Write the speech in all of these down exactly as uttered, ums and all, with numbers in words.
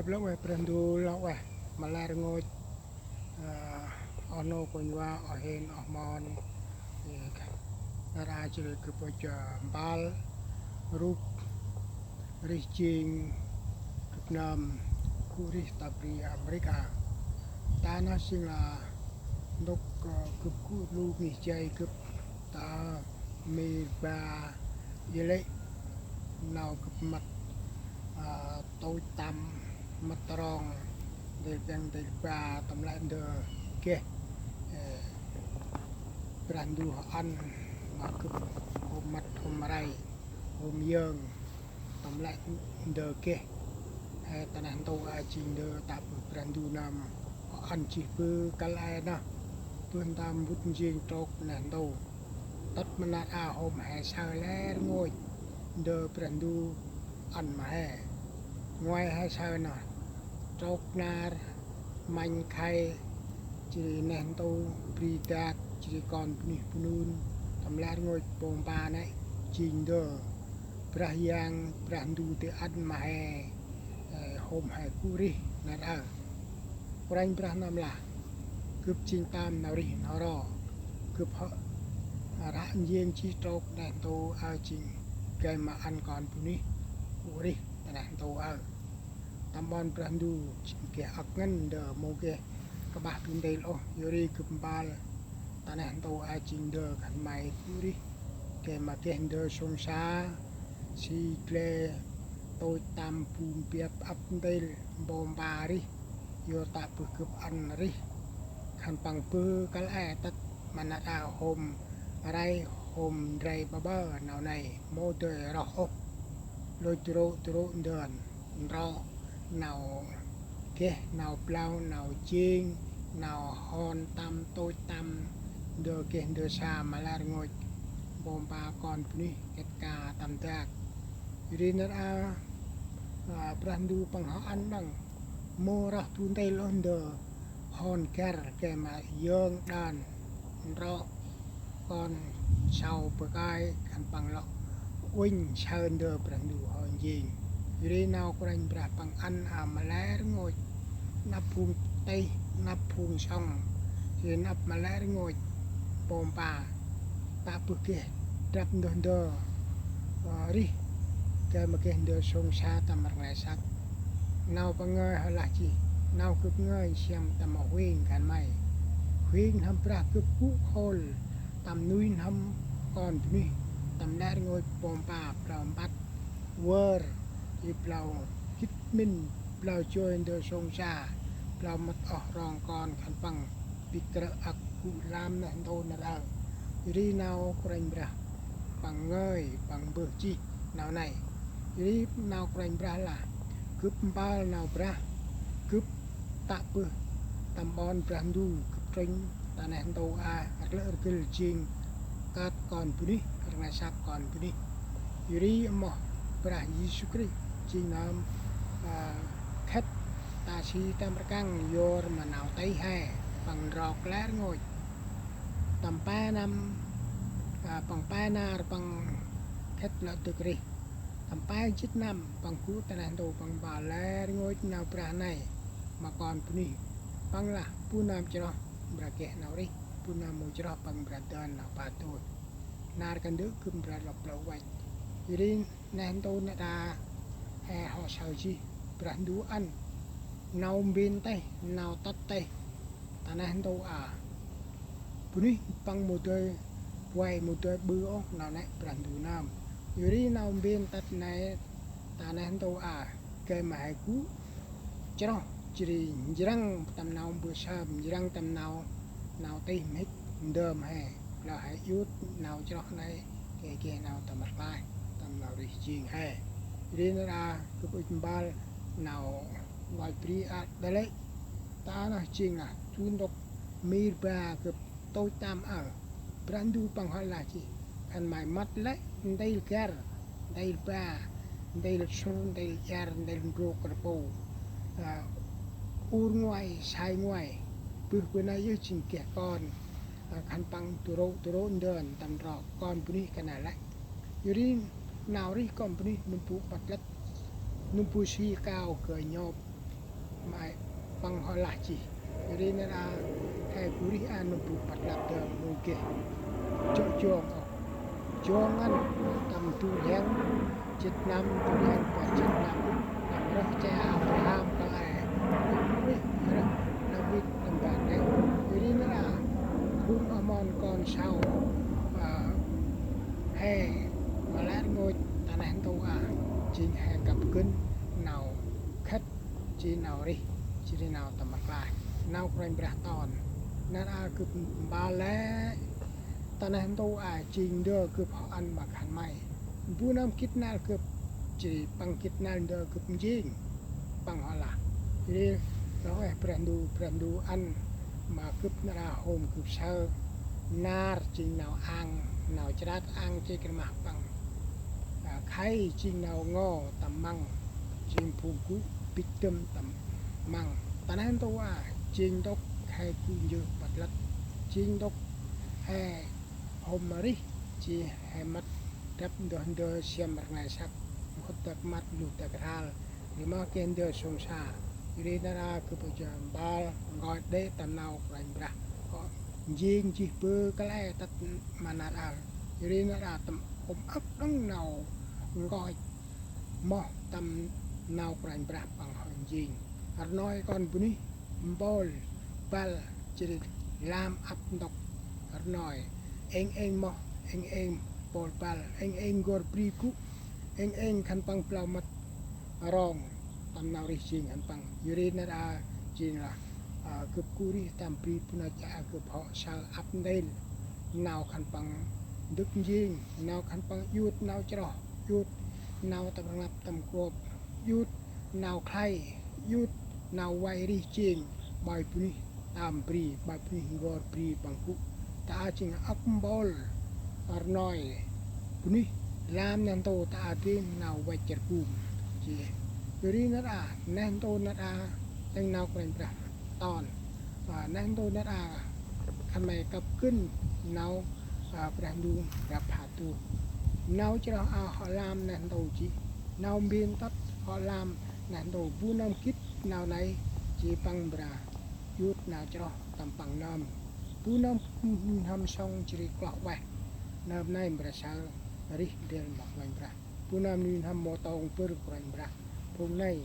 Blau eh Brah Ndu, blau eh ma lĕ rngôch, ơ, oh nô kônh wa, oh hên, oh mon. Nar aơ jêh ri gâp ŭch mbal rup rih jêng gâp nơm gŭ rih ta bri Amêrika. Ta nơh jêng lah ntŭk, ơ, gâp gŭ lu ngih jay gâp ta mir ba yêlê̆ nau gâp mât, ơ, tôch tăm, mât trong, ndêl piăng ndêl ba tâm lĕ ndơ geh, ơ, Brah Ndu hŏ ăn ma gâp hôm mât hôm rai hôm yơng tâm lĕ ndơ geh. He ta neh ntu aơ jêng ndơ tă bơh Brah Ndu nơm hŏ ăn jêh bơh kăl e nơh. Bơh ntơm mbŭt njêng trôk neh ntu. Tât ma nar aơ hôm he saơ lĕ rngôch ndơ Brah Ndu ăn ma he. Ngoai he saơ nơh trôk nar, mănh khay, jêh ri neh ntu, bri dak, jêh ri kon bunuyh bunun, tâm lĕ rngôch mpô mpa nây jêng ndơ Brah Yang, Brah Ndu dơi ăn ma he, ơ, hôm he gŭ rih nar aơ. Kôranh Brah nơm lah: Gâp jêng tơm nau rih n'ho ro. Gâp hŏ ră njêng jêh trôk neh ntu aơ jêng gay ma ăn kon bunuyh gŭ rih ta neh ntu aơ. Tâm ƀon Brah Ndu jêng geh âk ngăn ndơ mâu geh kƀah du ntil ôh, yor ri gâp mbal ta neh ntu aơ jêng ndơ khân may gŭ rih gay ma geh ndơ sông sa, si gle, tôch tăm, bum biăp, ăp ntil, mpô mpa rih, yor tă bơh gâp ăn rih khân păng bơh kăl e tât ma nar aơ hôm rai hôm ndrel ƀaƀơ nau nây mâu dơi roh ôh. Lôch du rô̆ du rô̆ ndơn ntrŏ nau geh, nau blau, nau jêng, nau hon tăm tôch tăm, ndơ geh ndơ sa ma lĕ rngôch mpô mpa kon bunuyh kĕt ka tâm dak. Yor ri nar aơ, ơ, Brah Ndu păng hŏ ăn đŏng mâu roh du ntil ôh ndơ hon găr gay ma yơng đơn ntrŏ kon sau bơh kơi khân păng lŏ uănh saơ ndơ Brah Ndu hŏ njêng. Yor ri nau Kôranh Brah păng ăn aơ ma lĕ rngôch nđâp phung tih, nđâp phung sŏng, yor ri nđâp ma lĕ rngôch mpô mpa, tă bơh geh drăp ndơ ndơ, ơ, rih gay ma geh ndơ sông sa tâm rnglay săk. Nau păng ngơi hŏ lah jêh, nau gâp ngơi siăm tâm huêng khân may. Huêng n'hâm Brah gâp gŭ khôl tâm nuih n'hâm kon bunuyh tâm lĕ rngôch mpô mpa blau mpăt vơr, ri blau gĭt mĭn, blau joi ndơ sông sa, blau mât oh rong kon khân păng bi krơ̆ âk gŭ lam neh ntu nar aơ. Yor ri nau Kôranh Brah păng ngơi, păng mbơh jêh nau nây. Yor ri nau Kôranh Brah lah: Gâp mbal nau Brah, gâp tă bơh tâm ƀon Brah Ndu, gâp trŭnh ta neh ntu aơ rlơ̆ rgâl jêng kơt kon bunuyh, rnglay săk kon bunuyh. Yor ri moh Brah Yêsu Krist jêng nơm, ơ, khât ta si tâm rkăng yor ma nau tih he, păng ntrok lĕ rngôch tâm pe năm, ơ, păng pe nar păng khât lŏ dâk rih. Tâm pe jât năm păng gŭ ta neh ntu păng mbal lĕ rngôch nau Brah nây ma kon bunuyh. Păng lah: Bu nơm chroh Brah geh nau rih, bu nơm mâu chroh păng Brah dơn nau pa dôih. Nar kandơ̆ gâp Brah lŏ plơ̆ văch. Yor ri neh ntu nar aơ he hŏ saơ jêh Brah Ndu ăn nau mbên tih, nau tât tih ta neh ntu aơ. Bunuyh păng mâu dơi vay, mâu dơi ƀư ôh nau nây Brah Ndu nơm. Yor ri nau mbên tât nây ta neh ntu aơ gay ma he gŭ chroh, jêh ri njrăng tâm nau mbơh sơm, njrăng tâm nau, nau tih mhĭk ndơm he. Blau he iăt nau chroh nây gay geh nau tâm rklaih, tâm nau rih jêng he. Yor ri nar aơ gâp ŭch mbal nau ngoai bri a đa lĕ. Ta nơh jêng lah du ntŭk mir ba gâp tôch tăm aơ. Brah Ndu păng hŏ lah jêh: Khân may mât lĕ ntil găr, ntil ba, ntil sŭr, ntil iăr, ntil ndrôk rpu, ơ, ur ngoai, sai ngoai. Bơh bơh nây yơh jêng geh kon, ơ, khân păng du rô̆ du rô̆ ndơn tâm ntrŏ kon bunuyh kơt nây lĕ. Yor ri nau rih kon bunuyh nâm bu pât lât, nâm bu si kao gơnh nhôp, Mâu, păng hŏ lah jêh. Yor ri nar aơ he gŭ rêh a nâm bu păt lăp dơm mâu geh jŏ jong ôh. Jong ngăn tâm du rhiăng jê̆t năm, du rhiăng bar jê̆t năm, tâm rơh che Abraham kăl e, rơh Đavid tâm ban nê. Yor ri nar aơ phung oh mon kon sau, ơ, he ma lĕ rngôch ta neh ntu a, jêng he kăp gân nau khât, jêh nau rêh, jêh ri nau tâm rklaih, nau Kôranh Brah ton. Nar aơ gâp mbal lĕ ta neh ntu a jêng ndơ gâp hŏ ăn ma khân may. Bu nơm gĭt năl gâp, jêh ri păng gĭt năl ndơ gâp njêng, păng hŏ lah. Jêh ri lŏ ueh Brah Ndu, Brah Ndu ăn ma gâp nar aơ hôm gâp saơ nar jêng nau ang, nau chrat ang jêh kơt ma păng, a, khay jêng nau ngo tâm măng, jêng phung gŭ bĭch dơm tâm măng. Ta neh ntu a jêng ntŭk he gŭ njêh păt lăt, jêng ntŭk he hôm ma rêh, jêh he mât drăp ndơ ndơ siăm rnglay săk, nkhŭt dak măt, luh dak rhal, ri ma geh ndơ sông sa. Yor ri nar aơ gâp ŭch mbal nkoch đê̆ tâm nau Kôranh Brah hŏ njêng jêh bơh kăl e tât ma nar aơ. Yor ri nar aơ tâm hôm âk đŏng nau nkoch moh tâm nau Kôranh Brah păng hŏ njêng. Rnoi kon bunuyh mpôl băl jêh ri lam ăp ntŭk rnoi. Êng êng moh, êng êng mpôl băl, êng êng n'gor bri gŭ, êng êng khân păng blau mât rong tâm nau rêh jêng khân păng. Yor ri nar aơ jêng lah, a, gâp gŭ rêh tâm bri Bunong, a, gâp hŏ saơ ăp ntil nau khân păng ndâk njêng, nau khân păng iut nau chroh, iut nau tâm rnglăp tâm kuŏp, iut nau khlay, iut nau vay rêh jêng ƀoi bunuyh tâm bri, ƀoi bunuyh n'gor bri păng gŭ. Ta aơ jêng âk mpôl rnoi bunuyh lam neh ntu ta aơ dâng nau văch rgum. Jêh yor ri nar aơ neh ntu nar aơ tĭng nau Kôranh Brah ton. A, neh ntu nar aơ khân may kăp gân nau, a, Brah Ndu Brah Phat Tuh. Nau chroh a hŏ lam neh ntu jêh, nau mbên tât hŏ lam neh ntu. Bu nơm gĭt nau nây jêh păng mra iut nau chroh tâm păng nơm. Bu nơm nuih n'hâm sŏng jêh ri kloh ueh nơm nây mra saơ rêh ndrel ma Kôranh Brah. Bu nơm nuih n'hâm mâu tông bâr Kôranh Brah, phung nây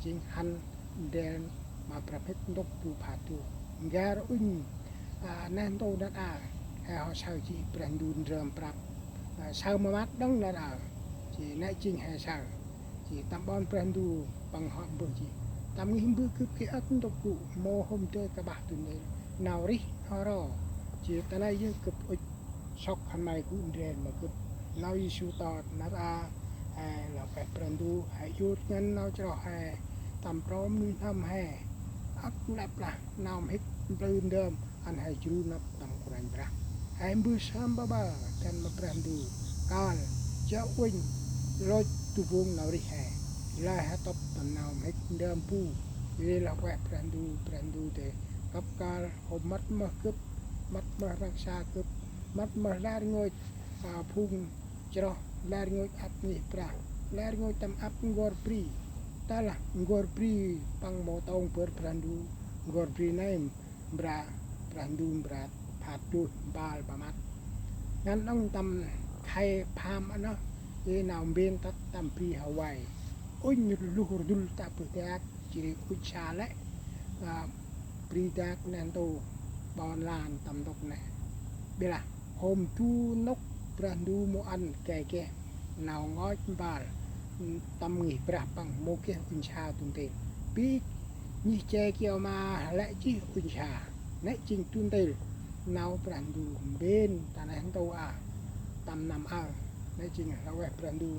jêng hăn ndrel ma brah mhĭk ntŭk bu phat tuh. N'gar ŭnh, a, neh ntu nar aơ he hŏ saơ jêh Brah Ndu ndrơm prăp, a, saơ ma măt đŏng nar aơ. Jêh nây jêng he saơ. Jêh tâm ƀon Brah Ndu păng hŏ mbơh jêh. Tâm ngih mbơh gâp geh âk ntŭk gŭ mâu hôm dơi kƀah du ntil. Nau rêh hŏ ro. Jêh ta nây yơh gâp ŭch sŏk khân may gŭ ndrel ma gâp. Nau Yêsu ton nar aơ he lŏ ueh Brah Ndu, he iut ngăn nau chroh he, tâm trôm nuih n'hâm he. Ăp nđâp lah nau mhĭk mplư ndơm ăn he jru năp tâm Kôranh Brah. He mbơh sơm ƀa ƀơ dăn ma Brah Ndu kơl jao uănh lôch du bông nau rêh he. Lơi he tŭp tâm nau mhĭk ndơm bu. Ri lŏ ueh Brah Ndu, Brah Ndu dê kăp kơl hôm mât mơh gâp, mât mơh rnăk sa gâp, mât mơh lĕ rngôch, a, phung chroh, lĕ rngôch ăp ngih brah, lĕ rngôch tâm ăp n'gor bri. Tơlah n'gor bri păng mâu tông bâr Brah Ndu, n'gor bri nây mra Brah Ndu mra phat tuh mpơl ba măt. Ngăn đŏng tâm khay pham a nơh, i nau mbên tât tâm bri Hawaii. Ŭnh luh rdŭl tă bơh dak, jêh ri ŭnh sa lĕ, a, bri dak neh ntu ƀon lan tâm ntŭk nê. Ƀiălah hôm du nôk Brah Ndu mâu ăn gay geh nau nkoch mpơl tâm ngih brah păng mâu geh ŭnh sa du ntil. Bi ngih che kiao ma lĕ jêh ŭnh sa. Nê jêng du ntil nau Brah Ndu mbên ta neh ntu a tâm năm aơ. Nê jêng lŏ ueh Brah Ndu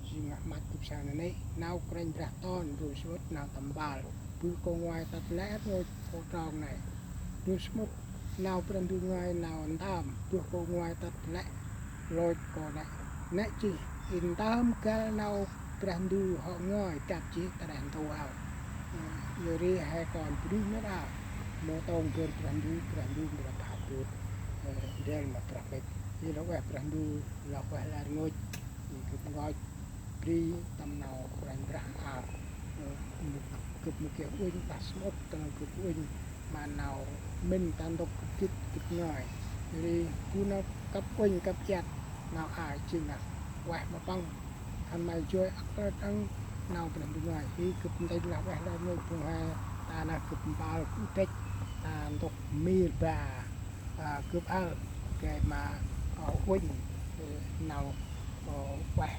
jêng măt gâp saơ nanê̆. Nau Kôranh Brah ton ndrom samƀŭt nau tâm mpơl. Bơh kông ngoai tât lĕ rngôch kô trong nây. Ndrom samƀŭt nau Brah Ndu ngơi nau ntơm, bơh kông ngoai tât lĕ lôch kô nê. Nê jêh i ntơm găl nau Brah Ndu hŏ ngơi dăp jêh ta neh ntu aơ. Yor ri he kon bunuyh nar aơ mâu tông bâr Brah Ndu, Brah Ndu mra phat tuh, ơ, ndrel ma brah mhĭk. I lŏ ueh Brah Ndu, lŏ ueh lĕ rngôch, i gâp nkoch bri tâm nau Kôranh Brah aơ. Gâp mâu geh uănh, đah samƀŭt ta nau gâp uănh ma nau mĭn ta ntŭk gâp gĭt gâp ngơi. Yor ri bu nau kăp uănh kăp iăt nau aơ jêng lah ueh ma păng. Khân may joi ăk lơ đăng nau Brah Ndu ngơi. Ri gâp ntĭnh lah ueh lĕ rngôch phung he ta nơh gâp mpơl gŭ dăch ta ntŭk mir ba, a, gâp ăl gay ma, a, uănh, ơ, nau, ơ, ueh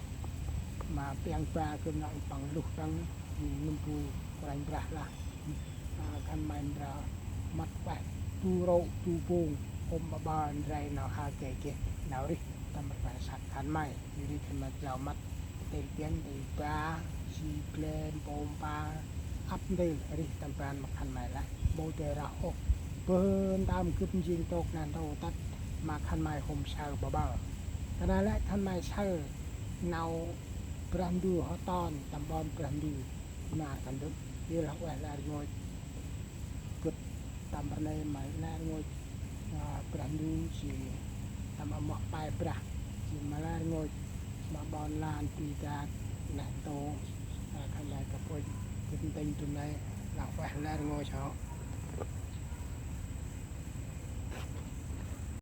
ma piăng ba gâp nau păng luh đăng nâm bu Kôranh Brah lah. A, khân may mra mât ueh du rô̆ du bông hôm ƀaƀơ ndrel nau aơ gay geh nau rêh tâm rbăn săk khân may. Yor ri khân may blao mât ntil piăng ntil ba, si gle, mpô mpa, ăp ntil rêh tâm ban ma khân may lah. Mâu dơi rah ôh. Bơh ntơm gâp njêng tôk neh ntu tât ma khân may hôm saơ ƀaƀơ. Kơt nđa lĕ khân may saơ nau Brah Ndu hŏ ton tâm ƀon Brah Ndu nar kandŭk. Yor lah ueh lĕ rngôch gâp tâm rnê ma lĕ rngôch, a, Brah Ndu si tâm amoh pe brah si ma lĕ rngôch ma ƀon lan tui dak neh ntu, a, khân may kăp uănh. Gâp ntĭnh du nê lah ueh lĕ rngôch hŏ.